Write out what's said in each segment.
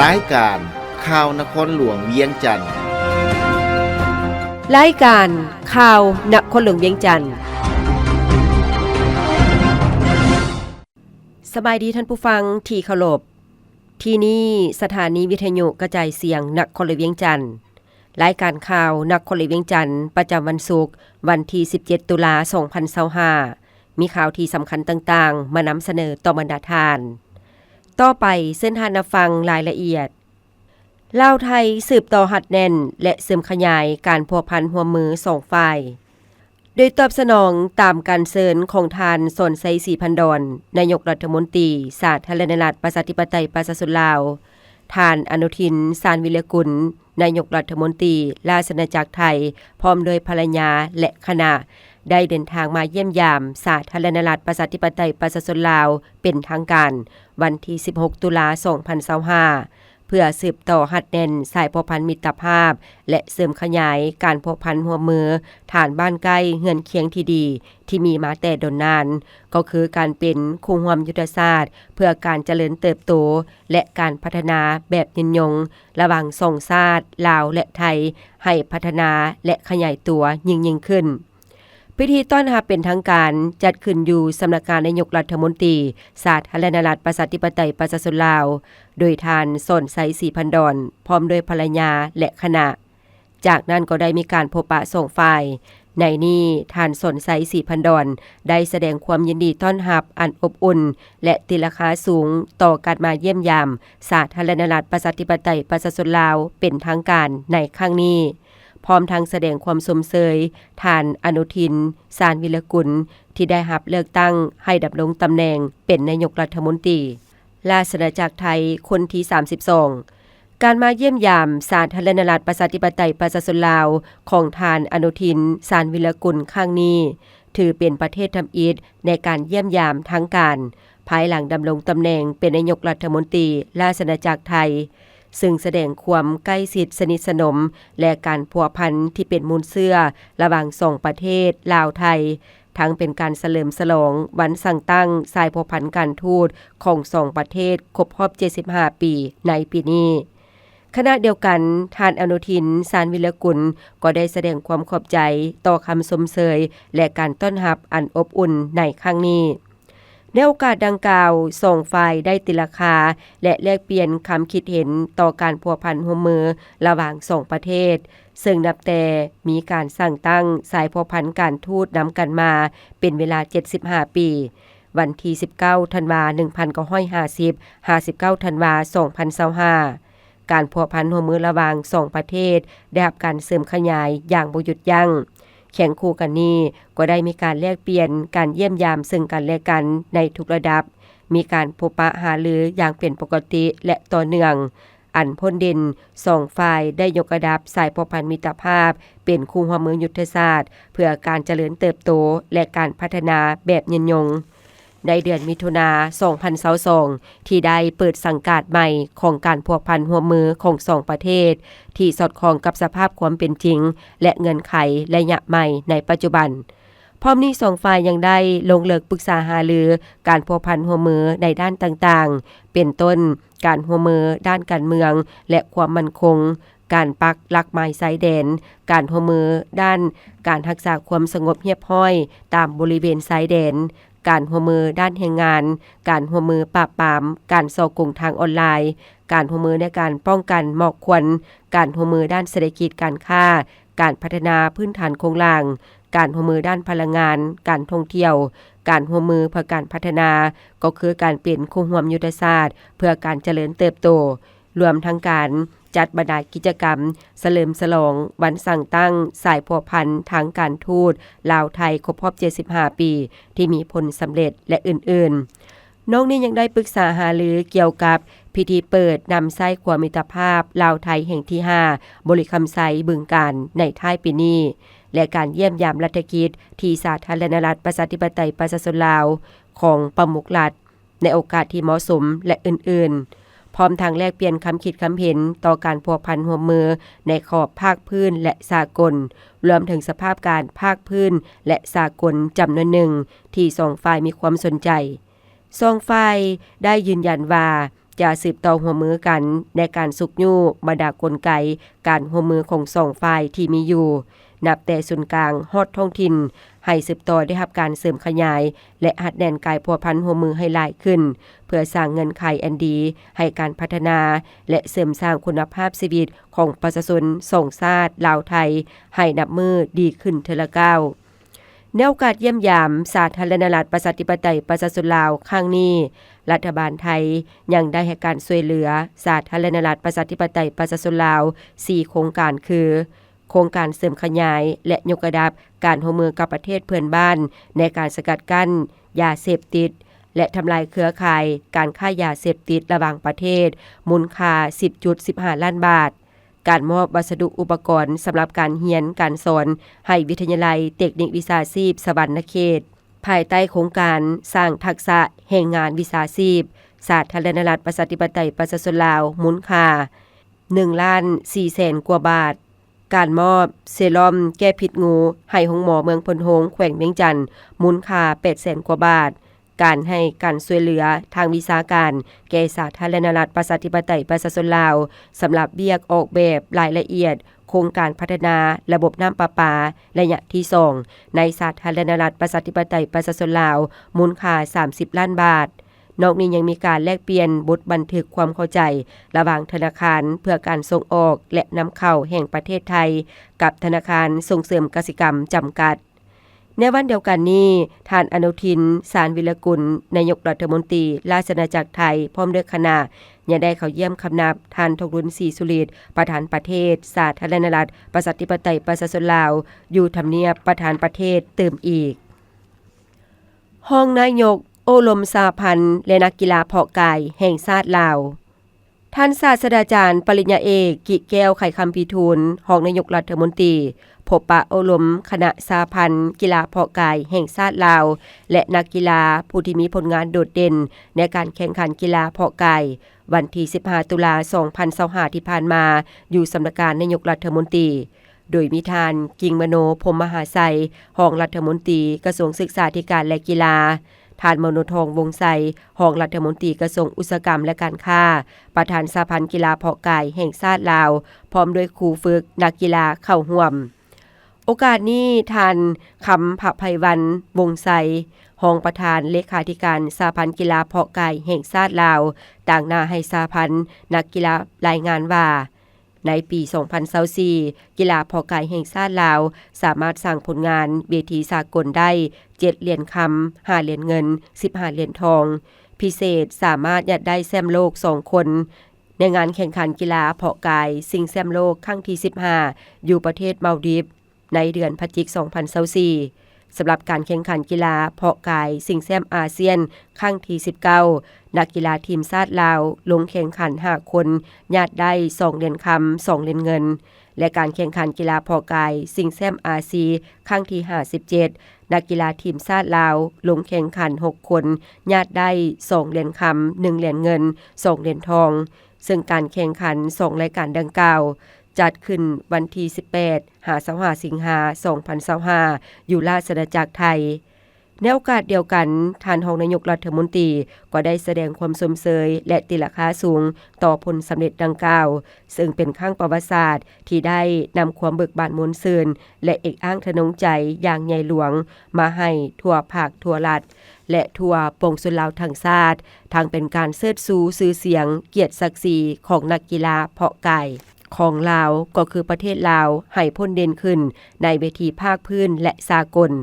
ລາຍການຂ່າວນະຄອນຫຼວງວຽງຈັນ. ລາຍການຂ່າວນະຄອນຫຼວງວຽງຈັນ. ສະບາຍດີທ່ານຜູ້ຟັງທີ່ເຄົາລົບ. ທີ່ນີ້ສະຖານີວິທະຍຸກະຈາຍສຽງນະຄອນຫຼວງວຽງຈັນ. ລາຍການຂ່າວນະຄອນຫຼວງວຽງຈັນ ປະຈຳວັນສຸກ ວັນທີສິບເຈັດ ຕຸລາ ສອງພັນຊາວຫ້າ ມີຂ່າວທີ່ສຳຄັນຕ່າງໆ ມານຳສະເໜີຕໍ່ບັນດາທ່ານ. ຕໍ່ໄປເຊີນທ່ານຮັບຟັງລາຍລະອຽດ. ລາວໄທສືບຕໍ່ຮັດແໜ້ນ ແລະ ເສີມຂະຫຍາຍການພົວພັນຮ່ວມມືສອງຝ່າຍ. ໂດຍຕອບສະໜອງຕາມການເຊີນຂອງທ່ານ ສອນໄຊ ສີພັນດອນ ນາຍົກລັດຖະມົນຕີສາທາລະນະລັດ ປະຊາທິປະໄຕ ປະຊາຊົນລາວ, ທ່ານ ອະນຸທິນ ຊານວິລະກຸນ ນາຍົກລັດຖະມົນຕີລາຊະອານາຈັກໄທ ພ້ອມດ້ວຍພັນລະຍາ ແລະ ຄະນະ ໄດ້ເດີນທາງມາຢ້ຽມຢາມສາທາລະນະລັດ ປະຊາທິປະໄຕ ປະຊາຊົນລາວ ເປັນທາງການ ວັນທີສິບຫົກ ຕຸລາ ສອງພັນຊາວຫ້າ ເພື່ອສືບຕໍ່ຮັດແໜ້ນສາຍພົວພັນມິດຕະພາບ ແລະ ເສີມຂະຫຍາຍການພົວພັນຮ່ວມມື ຖານບ້ານໃກ້ເຮືອນຄຽງທີ່ດີ ທີ່ມີມາແຕ່ດົນນານ, ກໍຄືການເປັນຄູ່ຮ່ວມຍຸດທະສາດເພື່ອການຈະເລີນເຕີບໂຕ ແລະ ການພັດທະນາແບບຍືນຍົງ ລະຫວ່າງສອງຊາດ ລາວ ແລະ ໄທ ໃຫ້ພັດທະນາ ແລະ ຂະຫຍາຍຕົວຍິ່ງໆຂຶ້ນ. ພິທີຕ້ອນຮັບເປັນທາງການຈັດຂຶ້ນຢູ່ສຳນັກງານນາຍົກລັດຖະມົນຕີ ສາທາລະນະລັດ ປະຊາທິປະໄຕ ປະຊາຊົນລາວ ໂດຍທ່ານ ສອນໄຊ ສີພັນດອນ ພ້ອມດ້ວຍພັນລະຍາ ແລະ ຄະນະ. ຈາກນັ້ນກໍໄດ້ມີການພົບປະສອງຝ່າຍ. ໃນນີ້ ທ່ານ ສອນໄຊ ສີພັນດອນ ໄດ້ສະແດງຄວາມຍິນດີຕ້ອນຮັບອັນອົບອຸ່ນ ແລະ ຕີລາຄາສູງຕໍ່ການມາຢ້ຽມຢາມສາທາລະນະລັດ ປະຊາທິປະໄຕ ປະຊາຊົນລາວ ເປັນທາງການໃນຄັ້ງນີ້. ພ້ອມທັງສະແດງຄວາມຊົມເຊີຍທ່ານ ອະນຸທິນ ຊານວິລະກຸນ ທີ່ໄດ້ຮັບເລືອກຕັ້ງໃຫ້ດຳລົງຕຳແໜ່ງເປັນນາຍົກລັດຖະມົນຕີລາຊະອານາຈັກໄທຄົນທີສາມສິບສອງ. ການມາຢ້ຽມຢາມສາທາລະນະລັດ ປະຊາທິປະໄຕ ປະຊາຊົນລາວ ຂອງທ່ານ ອະນຸທິນ ຊານວິລະກຸນ ຄັ້ງນີ້ ຖືເປັນປະເທດທຳອິດໃນການຢ້ຽມຢາມທາງການ ພາຍຫຼັງດຳລົງຕຳແໜ່ງເປັນນາຍົກລັດຖະມົນຕີລາຊະອານາຈັກໄທ, ເຊິ່ງສະແດງຄວາມໃກ້ຊິດສະໜິດສະໜົມ ແລະ ການພົວພັນທີ່ເປັນມູນເຊື້ອລະຫວ່າງສອງປະເທດລາວ-ໄທ, ທັງເປັນການສະເຫຼີມສະຫຼອງວັນສ້າງຕັ້ງສາຍພົວພັນການທູດຂອງສອງປະເທດຄົບຮອບເຈັດສິບຫ້າປີໃນປີນີ້. ຂະນະດຽວກັນ, ທ່ານ ອະນຸທິນ ຊານວິລະກຸນ ກໍໄດ້ສະແດງຄວາມຂອບໃຈຕໍ່ຄຳຊົມເຊີຍ ແລະ ການຕ້ອນຮັບອັນອົບອຸ່ນໃນຄັ້ງນີ້. ໃນໂອກາດດັ່ງກ່າວ, ສອງຝ່າຍໄດ້ຕີລາຄາ ແລະ ແລກປ່ຽນຄຳຄິດເຫັນຕໍ່ການພົວພັນຮ່ວມມືລະຫວ່າງສອງປະເທດ, ເຊິ່ງນັບແຕ່ມີການສ້າງຕັ້ງສາຍພົວພັນການທູດນຳກັນມາເປັນເວລາເຈັດສິບຫ້າປີ, ວັນທີສິບເກົ້າ ທັນວາ ໜຶ່ງພັນເກົ້າຮ້ອຍຫ້າສິບ ຫາ ສິບເກົ້າ ທັນວາ ສອງພັນຊາວຫ້າ. ການພົວພັນຮ່ວມມືລະຫວ່າງສອງປະເທດໄດ້ຮັບການເສີມຂະຫຍາຍຢ່າງບໍ່ຢຸດຢັ້ງ. ຄຽງຄູ່ກັນນີ້, ກໍໄດ້ມີການແລກປ່ຽນການຢ້ຽມຢາມເຊິ່ງກັນແລະກັນໃນທຸກລະດັບ, ມີການພົບປະຫາລືຢ່າງເປັນປົກກະຕິ ແລະ ຕໍ່ເນື່ອງ. ອັນພົ້ນເດັ່ນ, ສອງຝ່າຍໄດ້ຍົກລະດັບສາຍພົວພັນມິດຕະພາບເປັນຄູ່ຮ່ວມມືຍຸດທະສາດ ເພື່ອການຈະເລີນເຕີບໂຕ ແລະ ການພັດທະນາແບບຍືນຍົງ. ໃນເດືອນມິຖຸນາ ສອງພັນຊາວສອງ ທີ່ໄດ້ເປີດສັງກາດໃໝ່ຂອງການພົວພັນຮ່ວມມືຂອງສອງປະເທດ ທີ່ສອດຄ່ອງກັບສະພາບຄວາມເປັນຈິງ ແລະ ເງື່ອນໄຂໄລຍະໃໝ່ໃນປັດຈຸບັນ. ພ້ອມນີ້ ສອງຝ່າຍຍັງໄດ້ລົງເລິກປຶກສາຫາລືການພົວພັນຮ່ວມມືໃນດ້ານຕ່າງໆ ເປັນຕົ້ນ ການຮ່ວມມືດ້ານການເມືອງ ແລະ ຄວາມໝັ້ນຄົງ, ການປັກຫຼັກໝາຍຊາຍແດນ, ການຮ່ວມມືດ້ານການຮັກສາຄວາມສະຫງົບຮຽບຮ້ອຍຕາມບໍລິເວນຊາຍແດນ, ການຮ່ວມມືດ້ານແຮງງານ, ການຮ່ວມມືປາບປາມການສໍ້ໂກງທາງອອນລາຍ, ການຮ່ວມມືໃນການປ້ອງກັນໝອກຄວັນ, ການຮ່ວມມືດ້ານເສດຖະກິດການຄ້າ, ການພັດທະນາພື້ນຖານໂຄງລ່າງ, ການຮ່ວມມືດ້ານພະລັງງານ, ການທ່ອງທ່ຽວ, ການຮ່ວມມືເພື່ອການພັດທະນາ, ກໍຄືການເປັນຄູ່ຮ່ວມຍຸດທະສາດເພື່ອການຈະເລີນເຕີບໂຕ, ລວມທັງການຈັດບັນດາກິດຈະກຳສະເຫຼີມສະຫຼອງວັນສ້າງຕັ້ງສາຍພົວພັນທາງການທູດລາວ-ໄທຄົບຮອບເຈັດສິບຫ້າປີ ທີ່ມີຜົນສຳເລັດ ແລະ ອື່ນໆ. ນອກນີ້ຍັງໄດ້ປຶກສາຫາລືກ່ຽວກັບພິທີເປີດນຳໃຊ້ຂົວມິດຕະພາບລາວ-ໄທແຫ່ງທີຫ້າ ບໍລິຄຳໄຊ ບຶງການ ໃນທ້າຍປີນີ້ ແລະ ການຢ້ຽມຢາມລັດຖະກິດທີ່ສາທາລະນະລັດ ປະຊາທິປະໄຕ ປະຊາຊົນລາວ ຂອງປະມຸກລັດ ໃນໂອກາດທີ່ເໝາະສົມ ແລະ ອື່ນໆ, ພ້ອມທັງແລກປ່ຽນຄຳຄິດຄຳເຫັນຕໍ່ການພົວພັນຮ່ວມມືໃນຂອບພາກພື້ນ ແລະ ສາກົນ, ລວມເຖິງສະພາບການພາກພື້ນ ແລະ ສາກົນຈຳນວນໜຶ່ງທີ່ສອງຝ່າຍມີຄວາມສົນໃຈ. ສອງຝ່າຍໄດ້ຢືນຢັນວ່າ ຈະສືບຕໍ່ຮ່ວມມືກັນໃນການຊຸກຍູ້ບັນດາກົນໄກການຮ່ວມມືຂອງສອງຝ່າຍທີ່ມີຢູ່, ນັບແຕ່ສູນກາງຮອດທ້ອງຖິ່ນ, ໃຫ້ສືບຕໍ່ໄດ້ຮັບການເສີມຂະຫຍາຍ ແລະ ຮັດແໜ້ນກາຍພົວພັນຮ່ວມມືໃຫ້ຫຼາຍຂຶ້ນ, ເພື່ອສ້າງເງື່ອນໄຂອັນດີໃຫ້ການພັດທະນາ ແລະ ເສີມສ້າງຄຸນນະພາບຊີວິດຂອງປະຊາຊົນສອງຊາດລາວ-ໄທ ໃຫ້ນັບມື້ດີຂຶ້ນເທື່ອລະກ້າວ. ໃນໂອກາດຢ້ຽມຢາມສາທາລະນະລັດ ປະຊາທິປະໄຕ ປະຊາຊົນລາວຄັ້ງນີ້, ລັດຖະບານໄທຍັງໄດ້ໃຫ້ການຊ່ວຍເຫຼືອສາທາລະນະລັດ ປະຊາທິປະໄຕ ປະຊາຊົນລາວ ສີ່ໂຄງການ ຄື ໂຄງການເສີມຂະຫຍາຍ ແລະ ຍົກລະດັບການຮ່ວມມືກັບປະເທດເພື່ອນບ້ານ ໃນການສະກັດກັ້ນຢາເສບຕິດ ແລະ ທຳລາຍເຄືອຂ່າຍການຄ້າຢາເສບຕິດລະຫວ່າງປະເທດ ມູນຄ່າ ສິບຈຸດສິບຫ້າລ້ານບາດ, ການມອບວັດສະດຸອຸປະກອນສຳລັບການຮຽນການສອນໃຫ້ວິທະຍາໄລເຕັກນິກວິຊາຊີບສະຫວັນນະເຂດ, ພາຍໃຕ້ໂຄງການສ້າງທັກສະແຮງງານວິຊາຊີບ ສາທາລະນະລັດ ປະຊາທິປະໄຕ ປະຊາຊົນລາວ ມູນຄ່າ ໜຶ່ງລ້ານສີ່ແສນກວ່າບາດ, ການມອບເຊຣອມແກ້ພິດງູໃຫ້ໂຮງໝໍເມືອງໂພນໂຮງ ແຂວງວຽງຈັນ ມູນຄ່າ ແປດແສນກວ່າບາດ, ການໃຫ້ການຊ່ວຍເຫຼືອທາງວິຊາການແກ່ສາທາລະນະລັດ ປະຊາທິປະໄຕ ປະຊາຊົນລາວ ສຳລັບວຽກອອກແບບລາຍລະອຽດໂຄງການພັດທະນາລະບົບນ້ຳປະປາໄລຍະທີສອງ ໃນສາທາລະນະລັດ ປະຊາທິປະໄຕ ປະຊາຊົນລາວ ມູນຄ່າ ສາມສິບລ້ານບາດ. ນອກນີ້ຍັງມີການແລກປ່ຽນບົດບັນທຶກຄວາມເຂົ້າໃຈລະຫວ່າງທະນາຄານເພື່ອການສົ່ງອອກ ແລະ ນຳເຂົ້າແຫ່ງປະເທດໄທ ກັບທະນາຄານສົ່ງເສີມກະສິກຳຈຳກັດ. ໃນວັນດຽວກັນນີ້, ທ່ານ ອະນຸທິນ ຊານວິລະກຸນ ນາຍົກລັດຖະມົນຕີລາຊະອານາຈັກໄທ ພ້ອມດ້ວຍຄະນະ ຍັງໄດ້ເຂົ້າຢ້ຽມຄຳນັບທ່ານ ທອງລຸນ ສີສຸລິດ ປະທານປະເທດສາທາລະນະລັດ ປະຊາທິປະໄຕ ປະຊາຊົນລາວ ຢູ່ທຳນຽບປະທານປະເທດຕື່ມອີກ. ຮອງນາຍົກໂອ້ລົມສະຫະພັນ ແລະ ນັກກິລາເພາະກາຍແຫ່ງຊາດລາວ. ທ່ານສາດສະດາຈານປະລິນຍາເອກ ກິແກ້ວ ໄຂຄຳພິທູນ ຮອງນາຍົກລັດຖະມົນຕີ ພົບປະໂອ້ລົມຄະນະສະຫະພັນກິລາເພາະກາຍແຫ່ງຊາດລາວ ແລະ ນັກກິລາຜູ້ທີ່ມີຜົນງານໂດດເດັ່ນໃນການແຂ່ງຂັນກິລາເພາະກາຍ ວັນທີສິບຫ້າ ຕຸລາ ສອງພັນຊາວຫ້າ ທີ່ຜ່ານມາ ຢູ່ສຳນັກງານນາຍົກລັດຖະມົນຕີ. ໂດຍມີທ່ານ ກິ່ງມະໂນ ພົມມະຫາໄຊ ຮອງລັດຖະມົນຕີກະຊວງສຶກສາທິການ ແລະ ກິລາ, ທ່ານ ມະໂນທອງ ວົງໄຊ ຮອງລັດຖະມົນຕີກະຊວງອຸດສາຫະກຳ ແລະ ການຄ້າ, ປະທານສະຫະພັນກິລາເພາະກາຍແຫ່ງຊາດລາວ ພ້ອມດ້ວຍຄູຝຶກ, ນັກກິລາເຂົ້າຮ່ວມ. ໂອກາດນີ້ ທ່ານ ຄຳພະໄພວັນ ວົງໄຊ ຮອງປະທານເລຂາທິການສະຫະພັນກິລາເພາະກາຍແຫ່ງຊາດລາວ ຕາງໜ້າໃຫ້ສະຫະພັນນັກກິລາລາຍງານວ່າ, ໃນປີສອງພັນຊາວສີ່ ກິລາເພາະກາຍແຫ່ງຊາດລາວ ສາມາດສ້າງຜົນງານເວທີສາກົນໄດ້ ເຈັດຫຼຽນຄຳ, ຫ້າຫຼຽນເງິນ, ສິບຫ້າຫຼຽນທອງ, ພິເສດສາມາດຍັດໄດ້ແຊ້ມໂລກສອງຄົນ ໃນງານແຂ່ງຂັນກິລາເພາະກາຍຊິງແຊ້ມໂລກຄັ້ງທີສິບຫ້າ ຢູ່ປະເທດມາລດີບ ໃນເດືອນພະຈິກ ສອງພັນຊາວສີ່. ສຳລັບການແຂ່ງຂັນກິລາເພາະກາຍຊິງແຊ້ມອາຊຽນຄັ້ງທີສິບເກົ້າ ນັກກິລາທີມຊາດລາວລົງແຂ່ງຂັນຫ້າຄົນ ຍາດໄດ້ສອງຫຼຽນຄຳ, ສອງຫຼຽນເງິນ ແລະ ການແຂ່ງຂັນກິລາເພາະກາຍຊິງແຊ້ມອາຊີຄັ້ງທີຫ້າສິບເຈັດ ນັກກິລາທີມຊາດລາວລົງແຂ່ງຂັນຫົກຄົນ ຍາດໄດ້ສອງຫຼຽນຄຳ, ໜຶ່ງຫຼຽນເງິນ, ສອງຫຼຽນທອງ, ເຊິ່ງການແຂ່ງຂັນສອງລາຍການດັ່ງກ່າວ ຈັດຂຶ້ນວັນທີສິບແປດ ຫາ ຊາວຫ້າ ສິງຫາ ສອງພັນຊາວຫ້າ ຢູ່ລາຊະອານາຈັກໄທ. ໃນໂອກາດດຽວກັນ, ທ່ານຮອງນາຍົກລັດຖະມົນຕີກໍໄດ້ສະແດງຄວາມຊົມເຊີຍ ແລະ ຕີລາຄາສູງຕໍ່ຜົນສຳເລັດດັ່ງກ່າວ, ເຊິ່ງເປັນຄັ້ງປະຫວັດສາດທີ່ໄດ້ນຳຄວາມເບີກບານມ່ວນຊື່ນ ແລະ ເອກອ້າງທະນົງໃຈຢ່າງໃຫຍ່ຫຼວງມາໃຫ້ທົ່ວພາກທົ່ວລັດ ແລະ ທົ່ວປວງຊົນລາວທັງຊາດ, ທັງເປັນການເຊີດຊູຊື່ສຽງກຽດສັກສີຂອງນັກກິລາເພາະກາຍຂອງລາວ, ກໍຄືປະເທດລາວ ໃຫ້ພົ້ນເດັ່ນຂຶ້ນໃນເວທີພາກພື້ນ ແລະ ສາກົນ.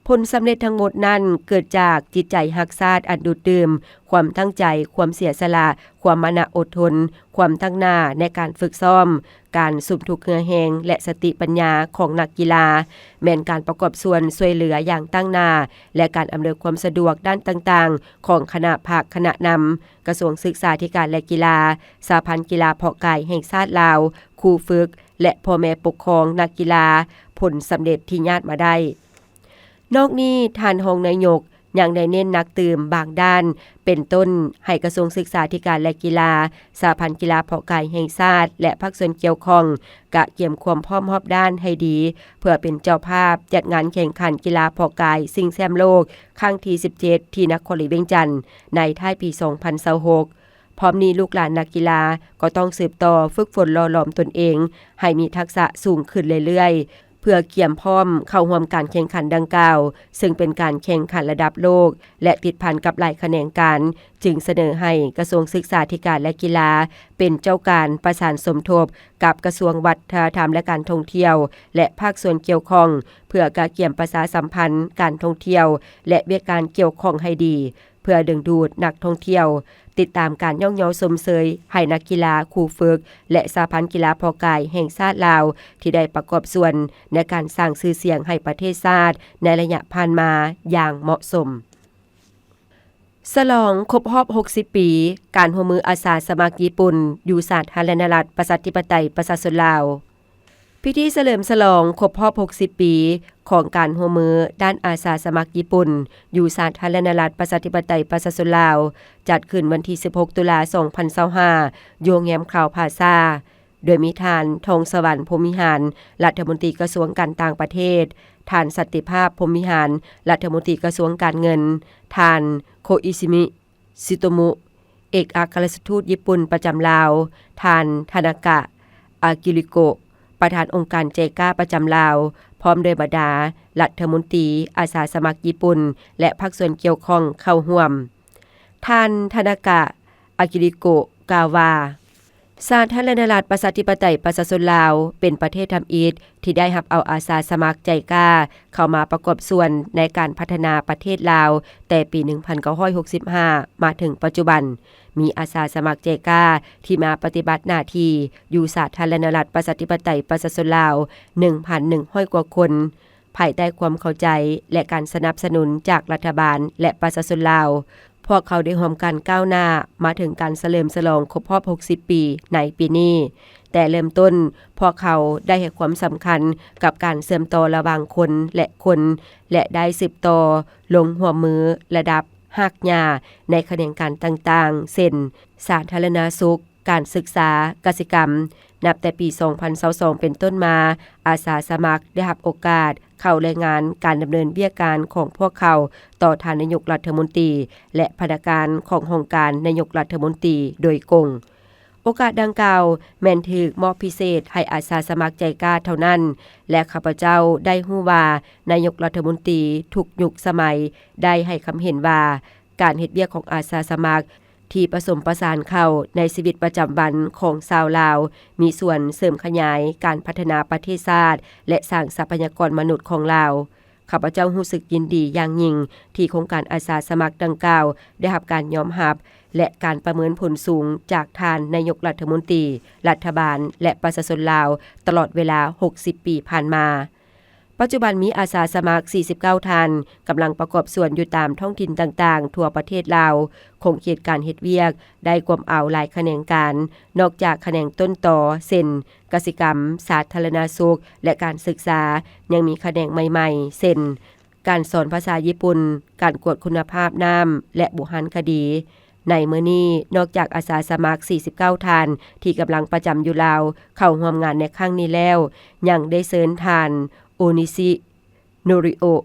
ຜົນສຳເລັດທັງໝົດນັ້ນເກີດຈາກຈິດໃຈຮັກຊາດອັນດູດດື່ມ, ຄວາມຕັ້ງໃຈ, ຄວາມເສຍສະຫຼະ, ຄວາມມານະອົດທົນ, ຄວາມຕັ້ງໜ້າໃນການຝຶກຊ້ອມ, ການສຸມທຸກເຫື່ອແຮງ ແລະ ສະຕິປັນຍາຂອງນັກກິລາ ແມ່ນການປະກອບສ່ວນຊ່ວຍເຫຼືອຢ່າງຕັ້ງໜ້າ ແລະ ການອຳນວຍຄວາມສະດວກດ້ານຕ່າງໆຂອງຄະນະພັກຄະນະນຳ, ກະຊວງສຶກສາທິການ ແລະ ກິລາ, ສະຫະພັນກິລາເພາະກາຍແຫ່ງຊາດລາວ, ຄູຝຶກ ແລະ ພໍ່ແມ່ປົກຄອງນັກກິລາ, ຜົນສຳເລັດທີ່ຍາດມາໄດ້. ນອກນີ້, ທ່ານຮອງນາຍົກຍັງໄດ້ເນັ້ນໜັກຕື່ມບາງດ້ານ, ເປັນຕົ້ນ ໃຫ້ກະຊວງສຶກສາທິການ ແລະ ກິລາ, ສະຫະພັນກິລາເພາະກາຍແຫ່ງຊາດ ແລະ ພາກສ່ວນກ່ຽວຂ້ອງ ກະກຽມຄວາມພ້ອມຮອບດ້ານໃຫ້ດີ ເພື່ອເປັນເຈົ້າພາບຈັດງານແຂ່ງຂັນກິລາເພາະກາຍຊິງແຊ້ມໂລກຄັ້ງທີສິບເຈັດ ທີ່ນະຄອນຫຼວງວຽງຈັນ ໃນທ້າຍປີສອງພັນຊາວຫົກ. ພ້ອມນີ້ລູກຫຼານນັກກິລາກໍຕ້ອງສືບຕໍ່ຝຶກຝົນຫຼໍ່ຫຼອມຕົນເອງໃຫ້ມີທັກສະສູງຂຶ້ນເລື້ອຍໆ ເພື່ອກຽມພ້ອມເຂົ້າຮ່ວມການແຂ່ງຂັນດັ່ງກ່າວ, ເຊິ່ງເປັນການແຂ່ງຂັນລະດັບໂລກ ແລະ ຕິດພັນກັບຫຼາຍຂະແໜງການ, ຈຶ່ງສະເໜີໃຫ້ກະຊວງສຶກສາທິການ ແລະ ກິລາ ເປັນເຈົ້າການປະສານສົມທົບກັບກະຊວງວັດທະນະທຳ ແລະ ການທ່ອງທ່ຽວ ແລະ ພາກສ່ວນກ່ຽວຂ້ອງ ເພື່ອກະກຽມປະຊາສຳພັນການທ່ອງທ່ຽວ ແລະ ວຽກງານກ່ຽວຂ້ອງໃຫ້ດີ ເພື່ອດຶງດູດນັກທ່ອງທ່ຽວ, ຕິດຕາມການຍ້ອງຍໍຊົມເຊີຍໃຫ້ນັກກິລາ, ຄູຝຶກ ແລະ ສະຫະພັນກິລາເພາະກາຍແຫ່ງຊາດລາວ ທີ່ໄດ້ປະກອບສ່ວນໃນການສ້າງຊື່ສຽງໃຫ້ປະເທດຊາດໃນໄລຍະຜ່ານມາຢ່າງເໝາະສົມ. ສະຫຼອງຄົບຮອບຫົກສິບປີ ການຮ່ວມມືອາສາສະໝັກຍີ່ປຸ່ນຢູ່ສາທາລະນະລັດປະຊາທິປະໄຕປະຊາຊົນລາວ. ພິທີສະເຫຼີມສະຫຼອງຄົບຮອບຫົກສິບປີ ຂອງການຮ່ວມມືດ້ານອາສາສະໝັກຍີ່ປຸ່ນ ຢູ່ສາທາລະນະລັດປະຊາທິປະໄຕປະຊາຊົນລາວ ຈັດຂຶ້ນວັນທີສິບຫົກ ຕຸລາ ສອງພັນຊາວຫ້າ ຢູ່ໂຮງແຮມຄຣາວພລາຊາ ໂດຍມີທ່ານ ທອງສະຫວັນ ພົມວິຫານ ລັດຖະມົນຕີກະຊວງການຕ່າງປະເທດ, ທ່ານ ສັນຕິພາບ ພົມວິຫານ ລັດຖະມົນຕີກະຊວງການເງິນ, ທ່ານ ໂຄອິຊິມິ ຊິໂຕມຸ ເອກອັກຄະລັດຖະທູດຍີ່ປຸ່ນປະຈຳລາວ, ທ່ານ ທານາກະ ອາກິລິໂກະ ປະທານອົງການໄຈກາປະຈຳລາວ, ພ້ອມດ້ວຍບັນດາລັດຖະມົນຕີ, ອາສາສະໝັກຍີ່ປຸ່ນ ແລະ ພາກສ່ວນກ່ຽວຂ້ອງເຂົ້າຮ່ວມ. ທ່ານ ທານາກະ ອາກິລິໂກະ ກ່າວວ່າ ສາທາລະນະລັດປະຊາທິປະໄຕປະຊາຊົນລາວ ເປັນປະເທດທຳອິດທີ່ໄດ້ຮັບເອົາອາສາສະໝັກໄຈກາເຂົ້າມາປະກອບສ່ວນໃນການພັດທະນາປະເທດລາວ ແຕ່ປີໜຶ່ງພັນເກົ້າຮ້ອຍຫົກສິບຫ້າ ມາເຖິງປັດຈຸບັນ. ມີອາສາສະໝັກໄຈກາທີ່ມາປະຕິບັດໜ້າທີ່ຢູ່ສາທາລະນະລັດປະຊາທິປະໄຕປະຊາຊົນລາວ ໜຶ່ງພັນໜຶ່ງຮ້ອຍກວ່າຄົນ. ພາຍໃຕ້ຄວາມເຂົ້າໃຈ ແລະ ການສະໜັບສະໜູນຈາກລັດຖະບານ ແລະ ປະຊາຊົນລາວ, ພວກເຂົາໄດ້ຮ່ວມກັນກ້າວໜ້າມາເຖິງການສະເຫຼີມສະຫຼອງຄົບຮອບຫົກສິບປີໃນປີນີ້. ແຕ່ເລີ່ມຕົ້ນ, ພວກເຂົາໄດ້ໃຫ້ຄວາມສຳຄັນກັບການເຊື່ອມຕໍ່ລະຫວ່າງຄົນ ແລະ ຄົນ ແລະ ໄດ້ສືບຕໍ່ລົງຮ່ວມມືລະດັບຮາກຫຍ້າໃນຂະແໜງການຕ່າງໆ ເຊັ່ນ ສາທາລະນະສຸກ, ການສຶກສາ, ກະສິກຳ. ນັບແຕ່ປີສອງພັນຊາວສອງເປັນຕົ້ນມາ, ອາສາສະໝັກໄດ້ຮັບໂອກາດເຂົ້າລາຍງານການດຳເນີນວຽກງານຂອງພວກເຂົາຕໍ່ທ່ານນາຍົກລັດຖະມົນຕີ ແລະ ພະນັກງານຂອງຫ້ອງການນາຍົກລັດຖະມົນຕີໂດຍກົງ. ໂອກາດດັ່ງກ່າວແມ່ນຖືກມອບພິເສດໃຫ້ອາສາສະໝັກໄຈກາເທົ່ານັ້ນ, ແລະ ຂ້າພະເຈົ້າໄດ້ຮູ້ວ່ານາຍົກລັດຖະມົນຕີທຸກຍຸກສະໄໝໄດ້ໃຫ້ຄຳເຫັນວ່າ ການເຮັດວຽກຂອງອາສາສະໝັກ ທີ່ປະສົມປະສານເຂົ້າໃນຊີວິດປະຈຳວັນຂອງຊາວລາວ ມີສ່ວນເສີມຂະຫຍາຍການພັດທະນາປະເທດຊາດ ແລະ ສ້າງຊັບພະຍາກອນມະນຸດຂອງລາວ. ຂ້າພະເຈົ້າຮູ້ສຶກຍິນດີຢ່າງຍິ່ງທີ່ໂຄງການອາສາສະໝັກດັ່ງກ່າວໄດ້ຮັບການຍອມຮັບ ແລະ ການປະເມີນຜົນສູງຈາກທ່ານນາຍົກລັດຖະມົນຕີ, ລັດຖະບານ ແລະ ປະຊາຊົນລາວ ຕະຫຼອດເວລາຫົກສິບປີຜ່ານມາ. ປັດຈຸບັນມີອາສາສະໝັກສີ່ສິບເກົ້າທ່ານ ກຳລັງປະກອບສ່ວນຢູ່ຕາມທ້ອງຖິ່ນຕ່າງໆທົ່ວປະເທດລາວ. ຂົງເຂດການເຮັດວຽກໄດ້ກວມເອົາຫຼາຍຂະແໜງການ, ນອກຈາກຂະແໜງຕົ້ນຕໍ ເຊັ່ນ ກະສິກຳ, ສາທາລະນະສຸກ ແລະ ການສຶກສາ, ຍັງມີຂະແໜງໃໝ່ໆ ເຊັ່ນ ການສອນພາສາຍີ່ປຸ່ນ, ການກວດຄຸນນະພາບນ້ຳ ແລະ ບູຮານຄະດີ. ໃນມື້ນີ້, ນອກຈາກອາສາສະໝັກສີ່ສິບເກົ້າທ່ານທີ່ກຳລັງປະຈຳຢູ່ລາວເຂົ້າຮ່ວມງານໃນຄັ້ງນີ້ແລ້ວ, ຍັງໄດ້ເຊີນທ່ານ ໂອນິຊິ ໂນຣິໂອະ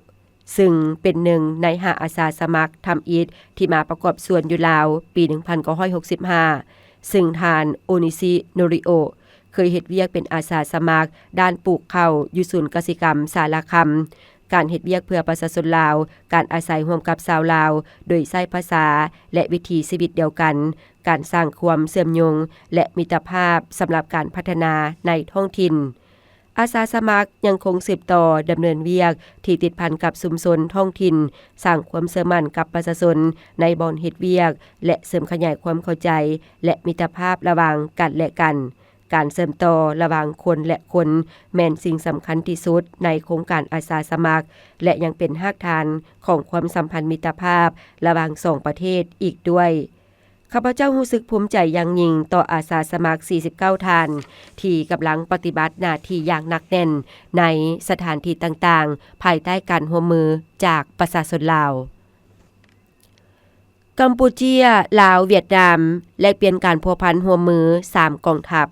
ຊຶ່ງເປັນໜຶ່ງໃນຫ້າອາສາສະໝັກທຳອິດທີ່ມາປະກອບສ່ວນຢູ່ລາວປີໜຶ່ງພັນເກົ້າຮ້ອຍຫົກສິບຫ້າ ຊຶ່ງທ່ານ ໂອນິຊິ ໂນຣິໂອະ ເຄີຍເຮັດວຽກເປັນອາສາສະໝັກດ້ານປູກເຂົ້າຢູ່ສູນກະສິກຳສາລະຄຳ, ການເຮັດວຽກເພື່ອປະຊາຊົນລາວ, ການອາໄສຮ່ວມກັບຊາວລາວໂດຍໃຊ້ພາສາ ແລະ ວິຖີຊີວິດດຽວກັນ, ການສ້າງຄວາມເຊື່ອມໂຍງ ແລະ ມິດຕະພາບສຳລັບການພັດທະນາໃນທ້ອງຖິ່ນ. ອາສາສະໝັກຍັງຄົງສືບຕໍ່ດຳເນີນວຽກທີ່ຕິດພັນກັບຊຸມຊົນທ້ອງຖິ່ນ, ສ້າງຄວາມເຊື່ອໝັ້ນກັບປະຊາຊົນໃນບ່ອນເຮັດວຽກ ແລະ ເສີມຂະຫຍາຍຄວາມເຂົ້າໃຈ ແລະ ມິດຕະພາບລະຫວ່າງກັນ ແລະ ກັນ. ການເຊື່ອມຕໍ່ລະຫວ່າງຄົນ ແລະ ຄົນ ແມ່ນສິ່ງສຳຄັນທີ່ສຸດໃນໂຄງການອາສາສະໝັກ ແລະ ຍັງເປັນຮາກຖານຂອງຄວາມສຳພັນມິດຕະພາບລະຫວ່າງສອງປະເທດອີກດ້ວຍ. ຂ້າພະເຈົ້າຮູ້ສຶກພູມໃຈຢ່າງຍິ່ງຕໍ່ອາສາສະໝັກສີ່ສິບເກົ້າທ່ານ ທີ່ກຳລັງປະຕິບັດໜ້າທີ່ຢ່າງໜັກແໜ້ນໃນສະຖານທີ່ຕ່າງໆ ພາຍໃຕ້ການຮ່ວມມືຈາກປະຊາຊົນລາວ. ກຳປູເຈຍ, ລາວ, ຫວຽດນາມ ແລກປ່ຽນການພົວພັນຮ່ວມມືສາມກອງທັບ.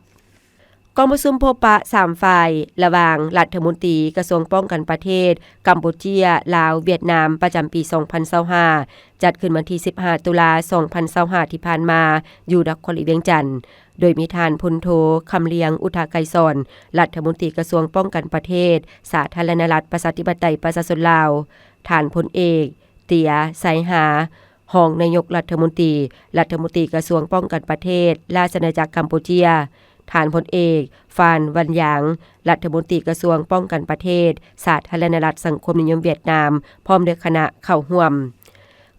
ກອງປະຊຸມພົບປະສາມຝ່າຍ ລະຫວ່າງລັດຖະມົນຕີກະຊວງປ້ອງກັນປະເທດ ກຳປູເຈຍ, ລາວ, ຫວຽດນາມ ປະຈຳປີສອງພັນຊາວຫ້າ ຈັດຂຶ້ນວັນທີສິບຫ້າ ຕຸລາ ສອງພັນຊາວຫ້າ ທີ່ຜ່ານມາ ຢູ່ນະຄອນຫຼວງວຽງຈັນ, ໂດຍມີທ່ານ ພົນໂທ ຄຳລຽງ ອຸດທະໄກສອນ ລັດຖະມົນຕີກະຊວງປ້ອງກັນປະເທດ ສາທາລະນະລັດ ປະຊາທິປະໄຕ ປະຊາຊົນລາວ, ທ່ານ ພົນເອກ ເຕຍ ໄຊຮາ ຮອງນາຍົກລັດຖະມົນຕີ, ລັດຖະມົນຕີກະຊວງປ້ອງກັນປະເທດ ລາຊະອານາຈັກກຳປູເຈຍ, ທ່ານ ພົນເອກ ຟານ ວັນຢາງ ລັດຖະມົນຕີກະຊວງປ້ອງກັນປະເທດ ສາທາລະນະລັດສັງຄົມນິຍົມຫວຽດນາມ ພ້ອມດ້ວຍຄະນະເຂົ້າຮ່ວມ.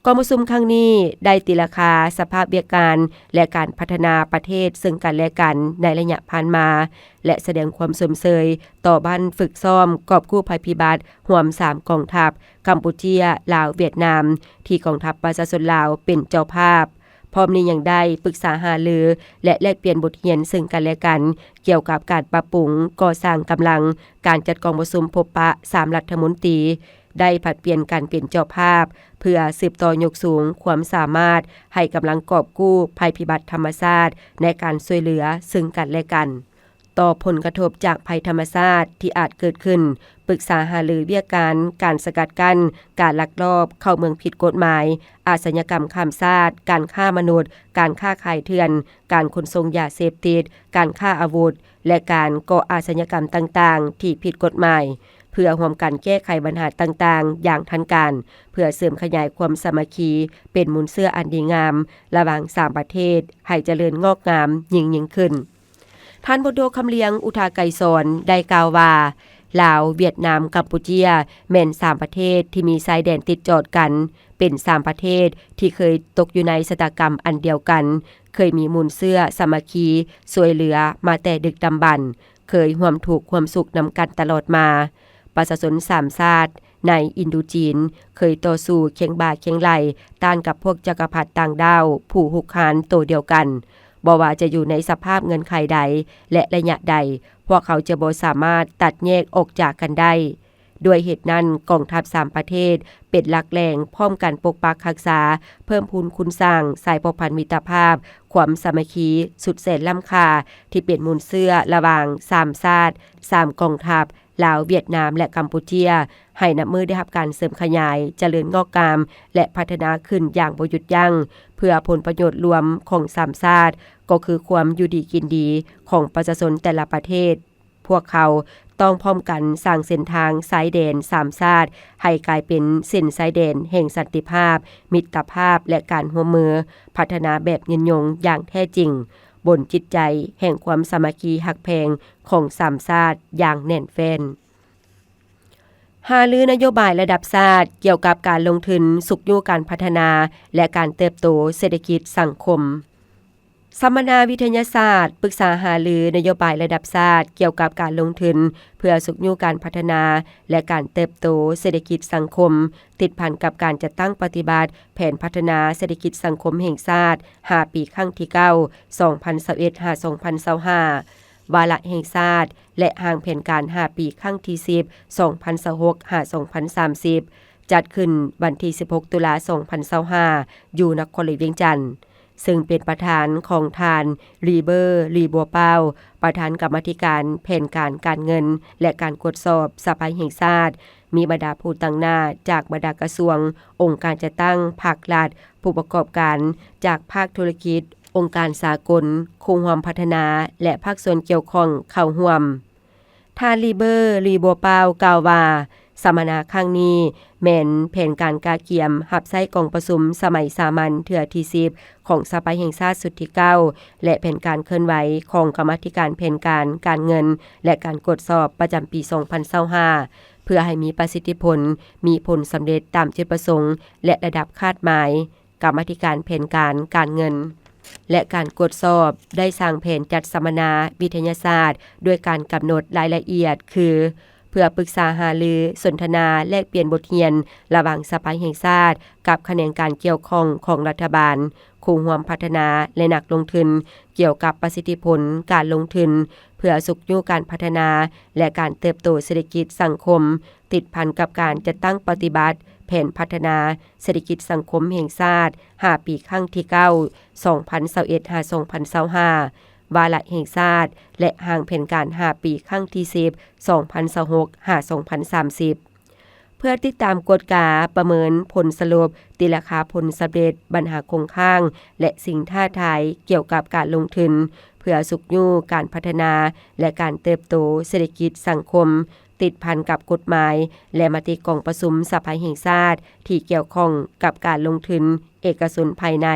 ກອງປະຊຸມຄັ້ງນີ້ໄດ້ຕີລາຄາສະພາບວຽກງານ ແລະ ການພັດທະນາປະເທດເຊິ່ງກັນແລະກັນໃນໄລຍະຜ່ານມາ ແລະ ສະແດງຄວາມຊົມເຊີຍຕໍ່ບ້ານຝຶກຊ້ອມກອບກູ້ໄພພິບັດ ຮວມສາມກອງທັບ ກຳປູເຈຍ, ລາວ, ຫວຽດນາມ ທີ່ກອງທັບປະຊາຊົນລາວເປັນເຈົ້າພາບ. ພ້ອມນີ້ຍັງໄດ້ປຶກສາຫາລື ແລະ ແລກປ່ຽນບົດຮຽນເຊິ່ງກັນແລະກັນ ກ່ຽວກັບການປັບປຸງກໍ່ສ້າງກຳລັງ, ການຈັດກອງປະຊຸມພົບປະສາມລັດຖະມົນຕີ, ໄດ້ຜັດປ່ຽນກັນເປັນເຈົ້າພາບ ເພື່ອສືບຕໍ່ຍົກສູງຄວາມສາມາດໃຫ້ກຳລັງກອບກູ້ໄພພິບັດທຳມະຊາດ ໃນການຊ່ວຍເຫຼືອເຊິ່ງກັນແລະກັນ. ຕໍ່ຜົນກະທົບຈາກໄພທຳມະຊາດທີ່ອາດເກີດຂຶ້ນ, ປຶກສາຫາລືວຽກການ ການສະກັດກັ້ນການລັກລອບເຂົ້າເມືອງຜິດກົດໝາຍ, ອາຊະຍາກຳຂ້າມຊາດ, ການຄ້າມະນຸດ, ການຄ້າຂາຍເຖື່ອນ, ການຂົນສົ່ງຢາເສບຕິດ, ການຄ້າອາວຸດ ແລະ ການກໍ່ອາຊະຍາກຳຕ່າງໆທີ່ຜິດກົດໝາຍ, ເພື່ອຮ່ວມກັນແກ້ໄຂບັນຫາຕ່າງໆຢ່າງທັນການ, ເພື່ອເສີມຂະຫຍາຍຄວາມສາມັກຄີເປັນມູນເຊື້ອອັນດີງາມລະຫວ່າງສາມປະເທດໃຫ້ຈະເລີນງອກງາມຍິ່ງໆຂຶ້ນ. ທ່ານ ພົນໂທ ຄຳລຽງ ອຸທາໄກສອນ ໄດ້ກ່າວວ່າ ລາວ, ຫວຽດນາມ, ກຳປູເຈຍ ແມ່ນສາມປະເທດທີ່ມີຊາຍແດນຕິດຈອດກັນ, ເປັນສາມປະເທດທີ່ເຄີຍຕົກຢູ່ໃນຊະຕາກຳອັນດຽວກັນ, ເຄີຍມີມູນເຊື້ອສາມັກຄີຊ່ວຍເຫຼືອມາແຕ່ດຶກດຳບັນ, ເຄີຍຮ່ວມທຸກຮ່ວມສຸກນຳກັນຕະຫຼອດມາ. ປະຊາຊົນສາມຊາດໃນອິນໂດຈີນເຄີຍຕໍ່ສູ້ຄຽງບ່າຄຽງໄຫຼ່ຕ້ານກັບພວກຈັກກະພັດຕ່າງດ້າວຜູ້ຮຸກຮານໂຕດຽວກັນ. ບໍ່ວ່າຈະຢູ່ໃນສະພາບເງື່ອນໄຂໃດ ແລະ ໄລຍະໃດ, ພວກເຂົາຈະບໍ່ສາມາດຕັດແຍກອອກຈາກກັນໄດ້. ດ້ວຍເຫດນັ້ນ, ກອງທັບສາມປະເທດເປັນຫຼັກແຫຼ່ງພ້ອມກັນປົກປັກຮັກສາ, ເພີ່ມພູນຄູນສ້າງສາຍພົວພັນມິດຕະພາບ, ຄວາມສາມັກຄີສຸດແສນລ້ຳຄ່າ ທີ່ເປັນມູນເຊື້ອລະຫວ່າງສາມຊາດ, ສາມກອງທັບ, ລາວ, ຫວຽດນາມ ແລະ ກຳປູເຈຍ ໃຫ້ນັບມື້ໄດ້ຮັບການເສີມຂະຫຍາຍ, ຈະເລີນງອກງາມ ແລະ ພັດທະນາຂຶ້ນຢ່າງບໍ່ຢຸດຢັ້ງ, ເພື່ອຜົນປະໂຫຍດລວມຂອງສາມຊາດ, ກໍຄືຄວາມຢູ່ດີກິນດີຂອງປະຊາຊົນແຕ່ລະປະເທດ. ພວກເຂົາຕ້ອງພ້ອມກັນສ້າງເສັ້ນທາງຊາຍແດນສາມຊາດໃຫ້ກາຍເປັນເສັ້ນຊາຍແດນແຫ່ງສັນຕິພາບ, ມິດຕະພາບ ແລະ ການຮ່ວມມື, ພັດທະນາແບບຍືນຍົງຢ່າງແທ້ຈິງ, ບົນຈິດໃຈແຫ່ງຄວາມສາມັກຄີຮັກແພງຂອງສາມຊາດຢ່າງແໜ້ນແຟ້ນ. ຫາລືນະໂຍບາຍລະດັບຊາດກ່ຽວກັບການລົງທຶນຊຸກຍູ້ການພັດທະນາ ແລະ ການເຕີບໂຕເສດຖະກິດສັງຄົມ. ສຳມະນາວິທະຍາສາດ ປຶກສາຫາລືນະໂຍບາຍລະດັບຊາດກ່ຽວກັບການລົງທຶນເພື່ອຊຸກຍູ້ການພັດທະນາ ແລະ ການເຕີບໂຕເສດຖະກິດສັງຄົມ ຕິດພັນກັບການຈັດຕັ້ງປະຕິບັດແຜນພັດທະນາເສດຖະກິດສັງຄົມແຫ່ງຊາດຫ້າປີ ຄັ້ງທີເກົ້າ ສອງພັນຊາວເອັດ ຫາ ສອງພັນຊາວຫ້າ ວາລະແຫ່ງຊາດ ແລະ ຮ່າງແຜນການຫ້າປີ ຄັ້ງທີສິບ ສອງພັນຊາວຫົກ ຫາ ສອງພັນສາມສິບ ຈັດຂຶ້ນວັນທີສິບຫົກ ຕຸລາ ສອງພັນຊາວຫ້າ ຢູ່ນະຄອນຫຼວງວຽງຈັນ, ເຊິ່ງເປັນປະທານຂອງທ່ານ ລີເບີ ລີບົວປາວ ປະທານກຳມາທິການແຜນການການເງິນ ແລະ ການກວດສອບສະພາແຫ່ງຊາດ, ມີບັນດາຜູ້ຕາງໜ້າຈາກບັນດາກະຊວງ, ອົງການຈັດຕັ້ງພາກລັດ, ຜູ້ປະກອບການຈາກພາກທຸລະກິດ, ອົງການສາກົນ, ຄູ່ຮ່ວມພັດທະນາ ແລະ ພາກສ່ວນກ່ຽວຂ້ອງເຂົ້າຮ່ວມ. ທ່ານ ລີເບີ ລີບົວປາວ ກ່າວວ່າ ສຳມະນາຄັ້ງນີ້ແມ່ນແຜນການກະກຽມຮັບໃຊ້ກອງປະຊຸມສະໄໝສາມັນເທື່ອທີສິບ ຂອງສະພາແຫ່ງຊາດຊຸດທີເກົ້າ ແລະ ແຜນການເຄື່ອນໄຫວຂອງກຳມາທິການແຜນການການເງິນ ແລະ ການກວດສອບປະຈຳປີສອງພັນຊາວຫ້າ ເພື່ອໃຫ້ມີປະສິດທິຜົນ, ມີຜົນສຳເລັດຕາມຈຸດປະສົງ ແລະ ລະດັບຄາດໝາຍ. ກຳມາທິການແຜນການການເງິນ ແລະ ການກວດສອບ ໄດ້ສ້າງແຜນຈັດສຳມະນາວິທະຍາສາດ ດ້ວຍການກຳນົດລາຍລະອຽດ ຄື ເພື່ອປຶກສາຫາລື, ສົນທະນາ, ແລກປ່ຽນບົດຮຽນລະຫວ່າງສະພາແຫ່ງຊາດກັບຂະແໜງການກ່ຽວຂ້ອງຂອງລັດຖະບານ, ຄູ່ຮ່ວມພັດທະນາ ແລະ ນັກລົງທຶນ ກ່ຽວກັບປະສິດທິຜົນການລົງທຶນ ເພື່ອຊຸກຍູ້ການພັດທະນາ ແລະ ການເຕີບໂຕເສດຖະກິດສັງຄົມ ຕິດພັນກັບການຈັດຕັ້ງປະຕິບັດແຜນພັດທະນາເສດຖະກິດສັງຄົມແຫ່ງຊາດຫ້າປີ ຄັ້ງທີເກົ້າ ສອງພັນຊາວເອັດ ຫາ ສອງພັນຊາວຫ້າ ວາລະແຫ່ງຊາດ ແລະ ຮ່າງແຜນການຫ້າປີ ຄັ້ງທີສິບ ສອງພັນຊາວຫົກ ຫາ ສອງພັນສາມສິບ. ເພື່ອຕິດຕາມກວດກາ, ປະເມີນຜົນສະຫຼຸບ, ຕີລາຄາຜົນສຳເລັດ, ບັນຫາຄົງຄ້າງ ແລະ ສິ່ງທ້າທາຍກ່ຽວກັບການລົງທຶນ ເພື່ອຊຸກຍູ້ການພັດທະນາ ແລະ ການເຕີບໂຕເສດຖະກິດສັງຄົມ ຕິດພັນກັບກົດໝາຍ ແລະ ມະຕິກອງປະຊຸມສະພາແຫ່ງຊາດ ທີ່ກ່ຽວຂ້ອງກັບການລົງທຶນເອກະຊົນພາຍໃນ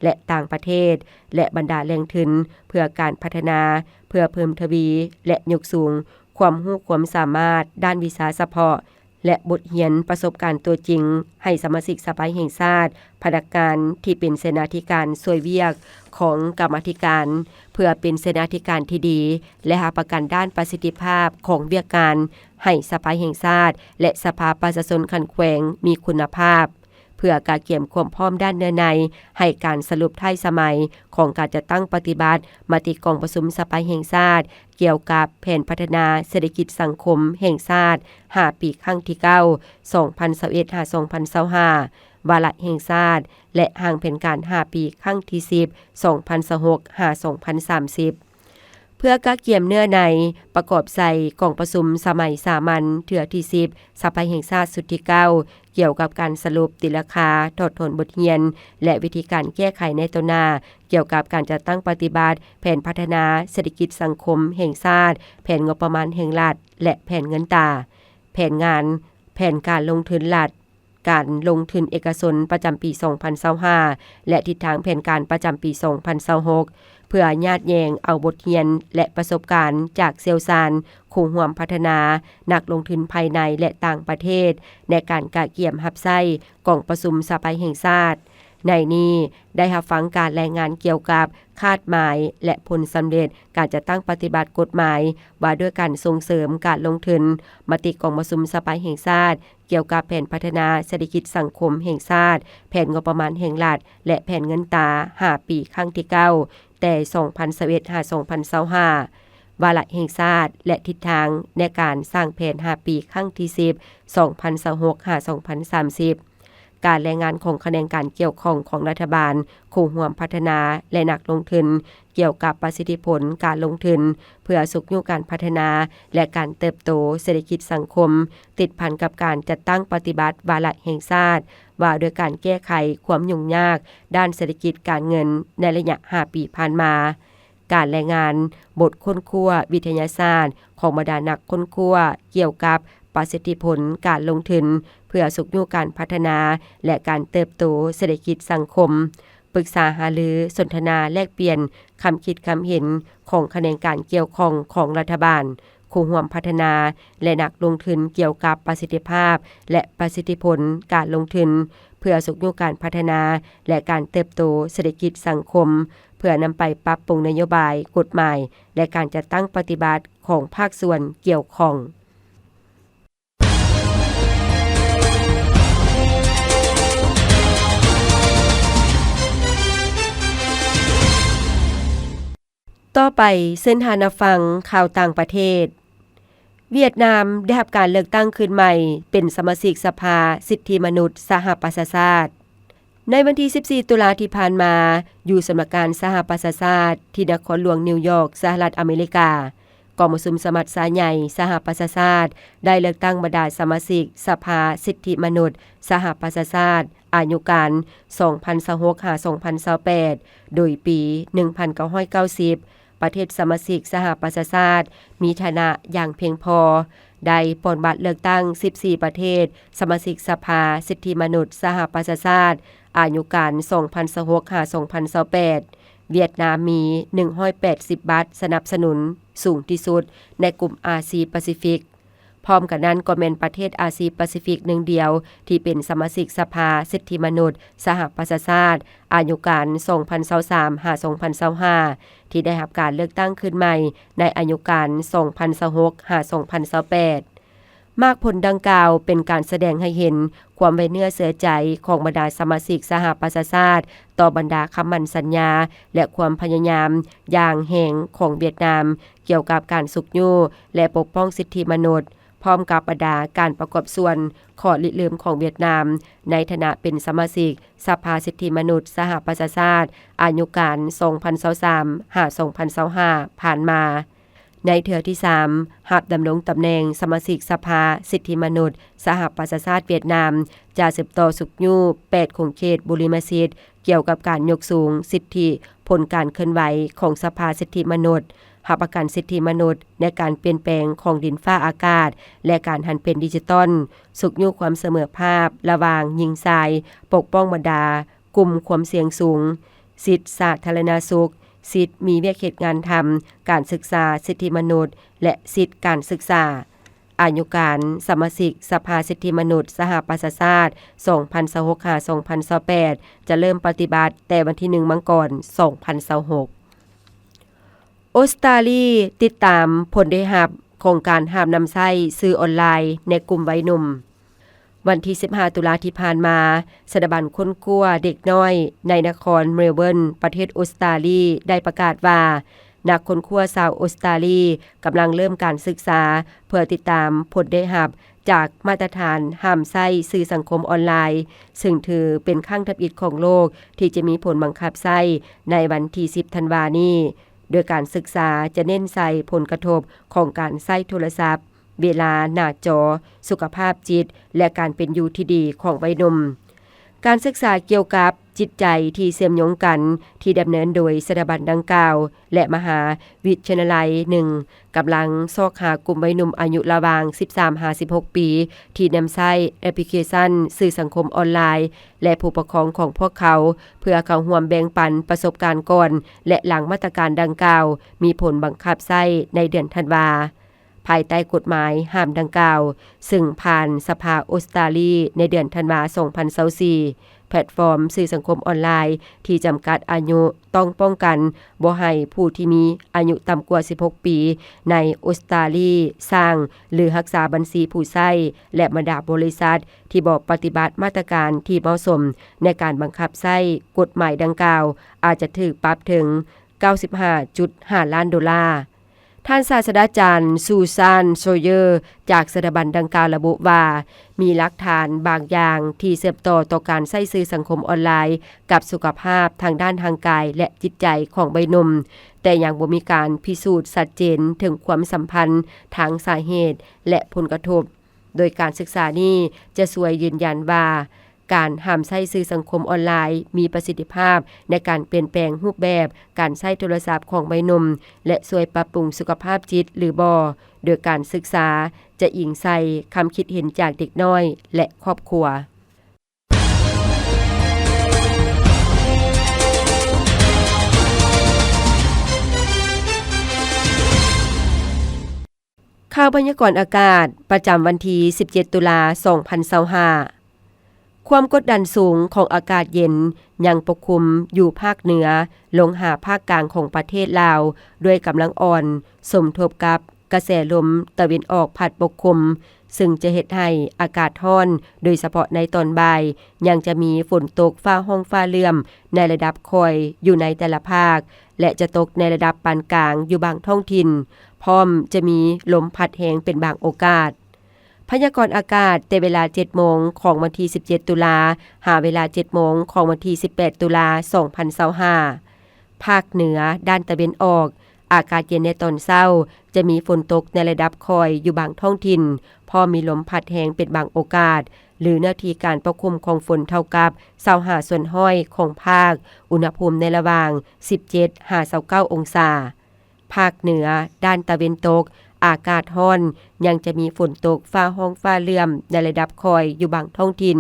ແລະ ຕ່າງປະເທດ ແລະ ບັນດາແຫຼ່ງທຶນເພື່ອການພັດທະນາ ເພື່ອເພີ່ມທະວີ ແລະ ຍົກສູງຄວາມຮູ້ຄວາມສາມາດດ້ານວິຊາສະເພາະ ແລະ ບົດຮຽນປະສົບການຕົວຈິງ ໃຫ້ສະມາຊິກສະພາແຫ່ງຊາດ, ພະນັກງານທີ່ເປັນເສນາທິການຊ່ວຍວຽກຂອງກຳມາທິການ ເພື່ອເປັນເສນາທິການທີ່ດີ ແລະ ຮັບປະກັນດ້ານປະສິດທິພາບຂອງວຽກງານໃຫ້ສະພາແຫ່ງຊາດ ແລະ ສະພາປະຊາຊົນຂັ້ນແຂວງມີຄຸນນະພາບ, ເພື່ອກະກຽມຄວາມພ້ອມດ້ານເນື້ອໃນໃຫ້ການສະຫຼຸບທ້າຍສະໄໝຂອງການຈັດຕັ້ງປະຕິບັດມະຕິກອງປະຊຸມສະພາແຫ່ງຊາດ ກ່ຽວກັບແຜນພັດທະນາເສດຖະກິດສັງຄົມແຫ່ງຊາດ ຫ້າປີ ຄັ້ງທີເກົ້າ ສອງພັນຊາວເອັດ ຫາ ສອງພັນຊາວຫ້າ ວາລະແຫ່ງຊາດ ແລະ ຮ່າງແຜນການຫ້າປີ ຄັ້ງທີສິບ ສອງພັນຊາວຫົກ ຫາ ສອງພັນສາມສິບ. ເພື່ອກະກຽມເນື້ອໃນປະກອບໃສ່ກອງປະຊຸມສະໄໝສາມັນເທື່ອທີສິບ ສະພາແຫ່ງຊາດຊຸດທີເກົ້າ ກ່ຽວກັບການສະຫຼຸບ, ຕີລາຄາ, ຖອດຖອນບົດຮຽນ ແລະ ວິທີການແກ້ໄຂໃນຕໍ່ໜ້າ ກ່ຽວກັບການຈັດຕັ້ງປະຕິບັດແຜນພັດທະນາເສດຖະກິດສັງຄົມແຫ່ງຊາດ, ແຜນງົບປະມານແຫ່ງລັດ ແລະ ແຜນເງິນຕາ, ແຜນງານ, ແຜນການລົງທຶນລັດ, ການລົງທຶນເອກະຊົນປະຈຳປີສອງພັນຊາວຫ້າ ແລະ ທິດທາງແຜນການປະຈຳປີສອງພັນຊາວຫົກ ເພື່ອຍາດແຍງເອົາບົດຮຽນ ແລະ ປະສົບການຈາກຊ່ຽວຊານ, ຄູ່ຮ່ວມພັດທະນາ, ນັກລົງທຶນພາຍໃນ ແລະ ຕ່າງປະເທດ ໃນການກະກຽມຮັບໃຊ້ກອງປະຊຸມສະພາແຫ່ງຊາດ. ໃນນີ້ໄດ້ຮັບຟັງການລາຍງານກ່ຽວກັບຄາດໝາຍ ແລະ ຜົນສຳເລັດການຈັດຕັ້ງປະຕິບັດກົດໝາຍວ່າດ້ວຍການສົ່ງເສີມການລົງທຶນ, ມະຕິກອງປະຊຸມສະພາແຫ່ງຊາດ ກ່ຽວກັບແຜນພັດທະນາເສດຖະກິດສັງຄົມແຫ່ງຊາດ, ແຜນງົບປະມານແຫ່ງລັດ ແລະ ແຜນເງິນຕາຫ້າປີ ຄັ້ງທີເກົ້າ ແຕ່ສອງພັນຊາວເອັດ ຫາ ສອງພັນຊາວຫ້າ ວາລະແຫ່ງຊາດ ແລະ ທິດທາງໃນການສ້າງແຜນຫ້າປີ ຄັ້ງທີສິບ ສອງພັນຊາວຫົກ ຫາ ສອງພັນສາມສິບ. ການລາຍງານຂອງຂະແໜງການກ່ຽວຂ້ອງຂອງລັດຖະບານ, ຄູ່ຮ່ວມພັດທະນາ ແລະ ນັກລົງທຶນ ກ່ຽວກັບປະສິດທິຜົນການລົງທຶນ ເພື່ອຊຸກຍູ້ການພັດທະນາ ແລະ ການເຕີບໂຕເສດຖະກິດສັງຄົມ ຕິດພັນກັບການຈັດຕັ້ງປະຕິບັດວາລະແຫ່ງຊາດ ວ່າດ້ວຍການແກ້ໄຂຄວາມຫຍຸ້ງຍາກດ້ານເສດຖະກິດການເງິນໃນໄລຍະຫ້າປີຜ່ານມາ. ການລາຍງານບົດຄົ້ນຄວ້າວິທະຍາສາດຂອງບັນດານັກຄົ້ນຄວ້າກ່ຽວກັບປະສິດທິຜົນການລົງທຶນ ເພື່ອຊຸກຍູ້ການພັດທະນາ ແລະ ການເຕີບໂຕເສດຖະກິດສັງຄົມ, ປຶກສາຫາລື, ສົນທະນາແລກປ່ຽນຄຳຄິດຄຳເຫັນຂອງຂະແໜງການກ່ຽວຂ້ອງຂອງລັດຖະບານ, ຄູ່ຮ່ວມພັດທະນາ ແລະ ນັກລົງທຶນກ່ຽວກັບປະສິດທິພາບ ແລະ ປະສິດທິຜົນການລົງທຶນ ເພື່ອຊຸກຍູ້ການພັດທະນາ ແລະ ການເຕີບໂຕເສດຖະກິດສັງຄົມ ເພື່ອນຳໄປປັບປຸງນະໂຍບາຍ, ກົດໝາຍ ແລະ ການຈັດຕັ້ງປະຕິບັດຂອງພາກສ່ວນກ່ຽວຂ້ອງ. ຕໍ່ໄປເຊີນທ່ານຮັບຟັງຂ່າວຕ່າງປະເທດ. ຫວຽດນາມໄດ້ຮັບການເລືອກຕັ້ງຄືນໃໝ່ເປັນສະມາຊິກສະພາສິດທິມະນຸດສະຫະປະຊາຊາດ. ໃນວັນທີສິບສີ່ ຕຸລາທີ່ຜ່ານມາ, ຢູ່ສຳນັກງານສະຫະປະຊາຊາດທີ່ນະຄອນຫຼວງນິວຢອກ, ສະຫະລັດອາເມລິກາ, ກອງປະຊຸມສະມັດຊາໃຫຍ່ສະຫະປະຊາຊາດໄດ້ເລືອກຕັ້ງບັນດາສະມາຊິກສະພາສິດທິມະນຸດສະຫະປະຊາຊາດ ອາຍຸການ ສອງພັນຊາວຫົກ ຫາ ສອງພັນຊາວແປດ ໂດຍປີ ໜຶ່ງພັນເກົ້າຮ້ອຍເກົ້າສິບ ປະເທດສະມາຊິກສະຫະປະຊາຊາດມີຖານະຢ່າງພຽງພໍ ໄດ້ປ່ອນບັດເລືອກຕັ້ງສິບສີ່ປະເທດສະມາຊິກສະພາສິດທິມະນຸດສະຫະປະຊາຊາດ ອາຍຸການ ສອງພັນຊາວຫົກ ຫາ ສອງພັນຊາວແປດ. ຫວຽດນາມມີ ໜຶ່ງຮ້ອຍແປດສິບ ບັດສະໜັບສະໜູນສູງທີ່ສຸດໃນກຸ່ມອາຊີປາຊີຟິກ. ພ້ອມກັນນັ້ນກໍແມ່ນປະເທດອາຊີປາຊີຟິກໜຶ່ງດຽວທີ່ເປັນສະມາຊິກສະພາສິດທິມະນຸດສະຫະປະຊາຊາດ ອາຍຸການ ສອງພັນຊາວສາມ ຫາ ສອງພັນຊາວຫ້າ ທີ່ໄດ້ຮັບການເລືອກຕັ້ງຄືນໃໝ່ໃນອາຍຸການ ສອງພັນຊາວຫົກ ຫາ ສອງພັນຊາວແປດ. ໝາກຜົນດັ່ງກ່າວເປັນການສະແດງໃຫ້ເຫັນຄວາມໄວ້ເນື້ອເຊື່ອໃຈຂອງບັນດາສະມາຊິກສະຫະປະຊາຊາດຕໍ່ບັນດາຄຳໝັ້ນສັນຍາ ແລະ ຄວາມພະຍາຍາມຢ່າງແຮງຂອງຫວຽດນາມ ກ່ຽວກັບການຊຸກຍູ້ ແລະ ປົກປ້ອງສິດທິມະນຸດ, ພ້ອມກັບບັນດາການປະກອບສ່ວນ ຂໍ້ລິເລີ່ມຂອງຫວຽດນາມ ໃນຖານະເປັນສະມາຊິກສະພາສິດທິມະນຸດສະຫະປະຊາຊາດ ອາຍຸການ ສອງພັນຊາວສາມ ຫາ ສອງພັນຊາວຫ້າ ຜ່ານມາ. ໃນເທື່ອທີສາມ ຮັບດຳລົງຕຳແໜ່ງສະມາຊິກສະພາສິດທິມະນຸດສະຫະປະຊາຊາດຫວຽດນາມ ຈະສືບຕໍ່ຊຸກຍູ້ແປດຂົງເຂດບຸລິມະສິດ ກ່ຽວກັບການຍົກສູງສິດທິ ຜົນການເຄື່ອນໄຫວຂອງສະພາສິດທິມະນຸດ, ຮັບປະກັນສິດທິມະນຸດໃນການປ່ຽນແປງຂອງດິນຟ້າອາກາດ ແລະ ການຫັນເປັນດິຈິຕອນ, ຊຸກຍູ້ຄວາມສະເໝີພາບລະຫວ່າງຍິງຊາຍ, ປົກປ້ອງບັນດາກຸ່ມຄວາມສ່ຽງສູງ, ສິດສາທາລະນະສຸກ, ສິດມີວຽກເຮັດງານທຳ, ການສຶກສາ, ສິດທິມະນຸດ ແລະ ສິດການສຶກສາ. ອາຍຸການສະມາຊິກສະພາສິດທິມະນຸດສະຫະປະຊາຊາດ ສອງພັນຊາວຫົກ ຫາ ສອງພັນຊາວແປດ ຈະເລີ່ມປະຕິບັດແຕ່ວັນທີໜຶ່ງ ມັງກອນ ສອງພັນຊາວຫົກ. ອົດສະຕາລີຕິດຕາມຜົນໄດ້ຮັບຂອງການຫ້າມນຳໃຊ້ສື່ອອນລາຍໃນກຸ່ມໄວໜຸ່ມ. ວັນທີສິບຫ້າ ຕຸລາທີ່ຜ່ານມາ, ສະຖາບັນຄົ້ນຄວ້າເດັກນ້ອຍໃນນະຄອນເມລເບີນ ປະເທດອົດສະຕາລີ ໄດ້ປະກາດວ່າ ນັກຄົ້ນຄວ້າຊາວອົດສະຕາລີກຳລັງເລີ່ມການສຶກສາ ເພື່ອຕິດຕາມຜົນໄດ້ຮັບຈາກມາດຕະຖານຫ້າມໃຊ້ສື່ສັງຄົມອອນລາຍ, ຊຶ່ງຖືເປັນຄັ້ງທຳອິດຂອງໂລກທີ່ຈະມີຜົນບັງຄັບໃຊ້ໃນວັນທີສິບ ທັນວານີ້, ໂດຍການສຶກສາຈະເນັ້ນໃສ່ຜົນກະທົບຂອງການໃຊ້ໂທລະສັບ ເວລາ, ໜ້າຈໍ, ສຸຂະພາບຈິດ ແລະ ການເປັນຢູ່ທີ່ດີຂອງໄວໜຸ່ມ. ການສຶກສາກ່ຽວກັບຈິດໃຈທີ່ເຊື່ອມໂຍງກັນ ທີ່ດຳເນີນໂດຍສະຖາບັນດັ່ງກ່າວ ແລະ ມະຫາວິທະຍາໄລໜຶ່ງ ກຳລັງຊອກຫາກຸ່ມໄວໜຸ່ມອາຍຸລະຫວ່າງສິບສາມຫາສິບຫົກປີ ທີ່ນຳໃຊ້ແອັບພລິເຄຊັນສື່ສັງຄົມອອນລາຍ ແລະ ຜູ້ປົກຄອງຂອງພວກເຂົາ ເພື່ອເຂົ້າຮ່ວມແບ່ງປັນປະສົບການກ່ອນ ແລະ ຫຼັງມາດຕະການດັ່ງກ່າວມີຜົນບັງຄັບໃຊ້ໃນເດືອນທັນວາ. ພາຍໃຕ້ກົດໝາຍຫ້າມດັ່ງກ່າວ, ຊຶ່ງຜ່ານສະພາອົດສະຕາລີໃນເດືອນທັນວາ ສອງພັນຊາວສີ່, ແພລດຟອມສື່ສັງຄົມອອນລາຍທີ່ຈຳກັດອາຍຸຕ້ອງປ້ອງກັນບໍ່ໃຫ້ຜູ້ທີ່ມີອາຍຸຕ່ຳກວ່າສິບຫົກປີໃນອົດສະຕາລີສ້າງ ຫຼື ຮັກສາບັນຊີຜູ້ໃຊ້ ແລະ ບັນດາບໍລິສັດທີ່ບໍ່ປະຕິບັດມາດຕະການທີ່ເໝາະສົມໃນການບັງຄັບໃຊ້ກົດໝາຍດັ່ງກ່າວ ອາດຈະຖືກປັບເຖິງເກົ້າສິບຫ້າຈຸດຫ້າລ້ານໂດລາ. ທ່ານສາດສະດາຈານ ຊູຊານ ໂຊເຢີ ຈາກສະຖາບັນດັ່ງກ່າວລະບຸວ່າ ມີຫຼັກຖານບາງຢ່າງທີ່ເຊື່ອມຕໍ່ຕໍ່ການໃຊ້ສື່ສັງຄົມອອນລາຍກັບສຸຂະພາບທາງດ້ານຮ່າງກາຍ ແລະ ຈິດໃຈຂອງໄວໜຸ່ມ, ແຕ່ຍັງບໍ່ມີການພິສູດຊັດເຈນເຖິງຄວາມສຳພັນທາງສາເຫດ ແລະ ຜົນກະທົບ. ໂດຍການສຶກສານີ້ຈະຊ່ວຍຢືນຢັນວ່າ ການຫ້າມໃຊ້ສື່ສັງຄົມອອນລາຍມີປະສິດທິພາບໃນການປ່ຽນແປງຮູບແບບການໃຊ້ໂທລະສັບຂອງໄວໜຸ່ມ ແລະ ຊ່ວຍປັບປຸງສຸຂະພາບຈິດ ຫຼື ບໍ່, ໂດຍການສຶກສາຈະອີງໃສ່ຄຳຄິດເຫັນຈາກເດັກນ້ອຍ ແລະ ຄອບຄົວ. ຂ່າວພະຍາກອນອາກາດປະຈຳວັນທີສິບເຈັດ ຕຸລາ ສອງພັນຊາວຫ້າ. ຄວາມກົດດັນສູງຂອງອາກາດເຢັນຍັງປົກຄຸມຢູ່ພາກເໜືອ ລົງຫາພາກກາງຂອງປະເທດລາວ ດ້ວຍກຳລັງອ່ອນ ສົມທົບກັບກະແສລົມຕາເວັນອອກພັດປົກຄຸມ, ຊຶ່ງຈະເຮັດໃຫ້ອາກາດຮ້ອນ, ໂດຍສະເພາະໃນຕອນບ່າຍ ຍັງຈະມີຝົນຕົກຟ້າຮ້ອງຟ້າເຫຼື້ອມໃນລະດັບຄ່ອຍຢູ່ໃນແຕ່ລະພາກ ແລະ ຈະຕົກໃນລະດັບປານກາງຢູ່ບາງທ້ອງຖິ່ນ, ພ້ອມຈະມີລົມພັດແຮງເປັນບາງໂອກາດ. ພະຍາກອນອາກາດແຕ່ເວລາເຈັດໂມງຂອງວັນທີສິບເຈັດ ຕຸລາ ຫາເວລາເຈັດໂມງຂອງວັນທີສິບແປດ ຕຸລາ ສອງພັນຊາວຫ້າ. ພາກເໜືອດ້ານຕາເວັນອອກ, ອາກາດເຢັນໃນຕອນເຊົ້າ, ຈະມີຝົນຕົກໃນລະດັບຄ່ອຍຢູ່ບາງທ້ອງຖິ່ນ, ພ້ອມມີລົມພັດແຮງເປັນບາງໂອກາດ, ຫຼື ເນື້ອທີ່ການປົກຄຸມຂອງຝົນເທົ່າກັບຊາວຫ້າສ່ວນຮ້ອຍຂອງພາກ, ອຸນຫະພູມໃນລະຫວ່າງສິບເຈັດຫາຊາວເກົ້າອົງສາ. ພາກເໜືອດ້ານຕາເວັນຕົກ, ອາກາດຮ້ອນ, ຍັງຈະມີຝົນຕົກ, ຟ້າຮ້ອງ, ຟ້າເຫຼື້ອມໃນລະດັບຄ່ອຍຢູ່ບາງທ້ອງຖິ່ນ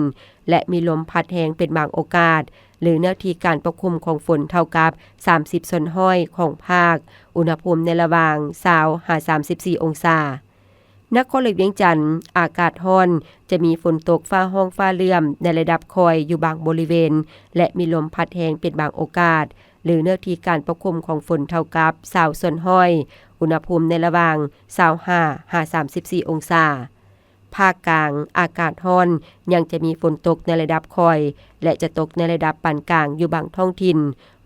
ແລະ ມີລົມພັດແຮງເປັນບາງໂອກາດ, ຫຼື ເນື້ອທີ່ການປົກຄຸມຂອງຝົນເທົ່າກັບສາມສິບສ່ວນຮ້ອຍຂອງພາກ, ອຸນຫະພູມໃນລະຫວ່າງຊາວຫາສາມສິບສີ່ອົງສາ. ນະຄອນຫຼວງວຽງຈັນ, ອາກາດຮ້ອນ, ຈະມີຝົນຕົກ, ຟ້າຮ້ອງ, ຟ້າເຫຼື້ອມໃນລະດັບຄ່ອຍຢູ່ບາງບໍລິເວນ ແລະ ມີລົມພັດແຮງເປັນບາງໂອກາດ, ຫຼື ເນື້ອທີ່ການປົກຄຸມຂອງຝົນເທົ່າກັບຊາວສ່ວນຮ້ອຍ, ອຸນຫະພູມໃນລະຫວ່າງຊາວຫ້າຫາສາມສິບສີ່ອົງສາ. ພາກກາງ, ອາກາດຮ້ອນ, ຍັງຈະມີຝົນຕົກໃນລະດັບຄ່ອຍ ແລະ ຈະຕົກໃນລະດັບປານກາງຢູ່ບາງທ້ອງຖິ່ນ,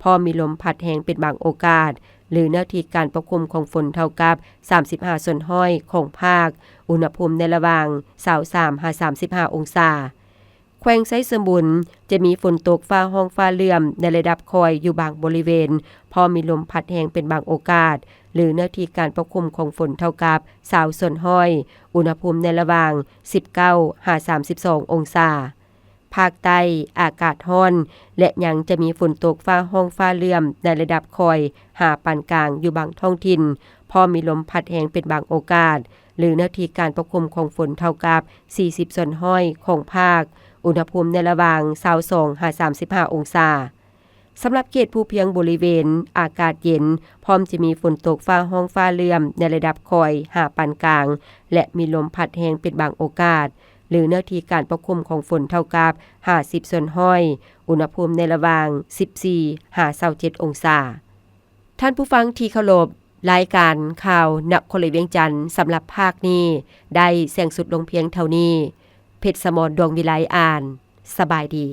ພ້ອມມີລົມພັດແຮງເປັນບາງໂອກາດ, ຫຼືເນື້ອທີ່ການປົກຄຸມຂອງຝົນເທົ່າກັບສາມສິບຫ້າສ່ວນຮ້ອຍຂອງພາກ, ອຸນຫະພູມໃນລະຫວ່າງຊາວສາມຫາສາມສິບຫ້າອົງສາ. ແຂວງໄຊສົມບູນຈະມີຝົນຕົກຟ້າຮ້ອງຟ້າເຫຼື້ອມໃນລະດັບຄ່ອຍຢູ່ບາງບໍລິເວນ, ພ້ອມມີລົມພັດແຮງເປັນບາງໂອກາດ ຫຼືເນື້ອທີ່ການປົກຄຸມຂອງຝົນເທົ່າກັບຊາວສ່ວນຮ້ອຍ, ອຸນຫະພູມໃນລະຫວ່າງສິບເກົ້າຫາສາມສິບສອງອົງສາ. ພາກໃຕ້ອາກາດຮ້ອນ ແລະ ຍັງຈະມີຝົນຕົກຟ້າຮ້ອງຟ້າເຫຼື້ອມໃນລະດັບຄ່ອຍຫາປານກາງຢູ່ບາງທ້ອງຖິ່ນ, ພ້ອມມີລົມພັດແຮງເປັນບາງໂອກາດ ຫຼືເນື້ອທີ່ການປົກຄຸມຂອງຝົນເທົ່າກັບສີ່ສິບສ່ວນຮ້ອຍຂອງພາກ, ອຸນຫະພູມໃນລະຫວ່າງຊາວສອງຫາສາມສິບຫ້າອົງສາ. ສຳລັບເຂດພູພຽງບໍລິເວນອາກາດເຢັນ, ພ້ອມຈະມີຝົນຕົກຟ້າຮ້ອງຟ້າເຫຼື້ອມໃນລະດັບຄ່ອຍຫາປານກາງ ແລະ ມີລົມພັດແຮງເປັນບາງໂອກາດ ຫຼືເນື້ອທີ່ການປົກຄຸມຂອງຝົນເທົ່າກັບຫ້າສິບສ່ວນຮ້ອຍ, ອຸນຫະພູມໃນລະຫວ່າງສິບສີ່ຫາຊາວເຈັດອົງສາ. ທ່ານຜູ້ຟັງທີ່ເຄົາລົບ, ລາຍການຂ່າວນະຄອນຫຼວງວຽງຈັນສຳລັບພາກນີ້ໄດ້ສິ້ນສຸດລົງພຽງເທົ່ານີ້. ເພັດສະໝອນ ດວງວິໄລ ອ່ານ. ສະບາຍດີ.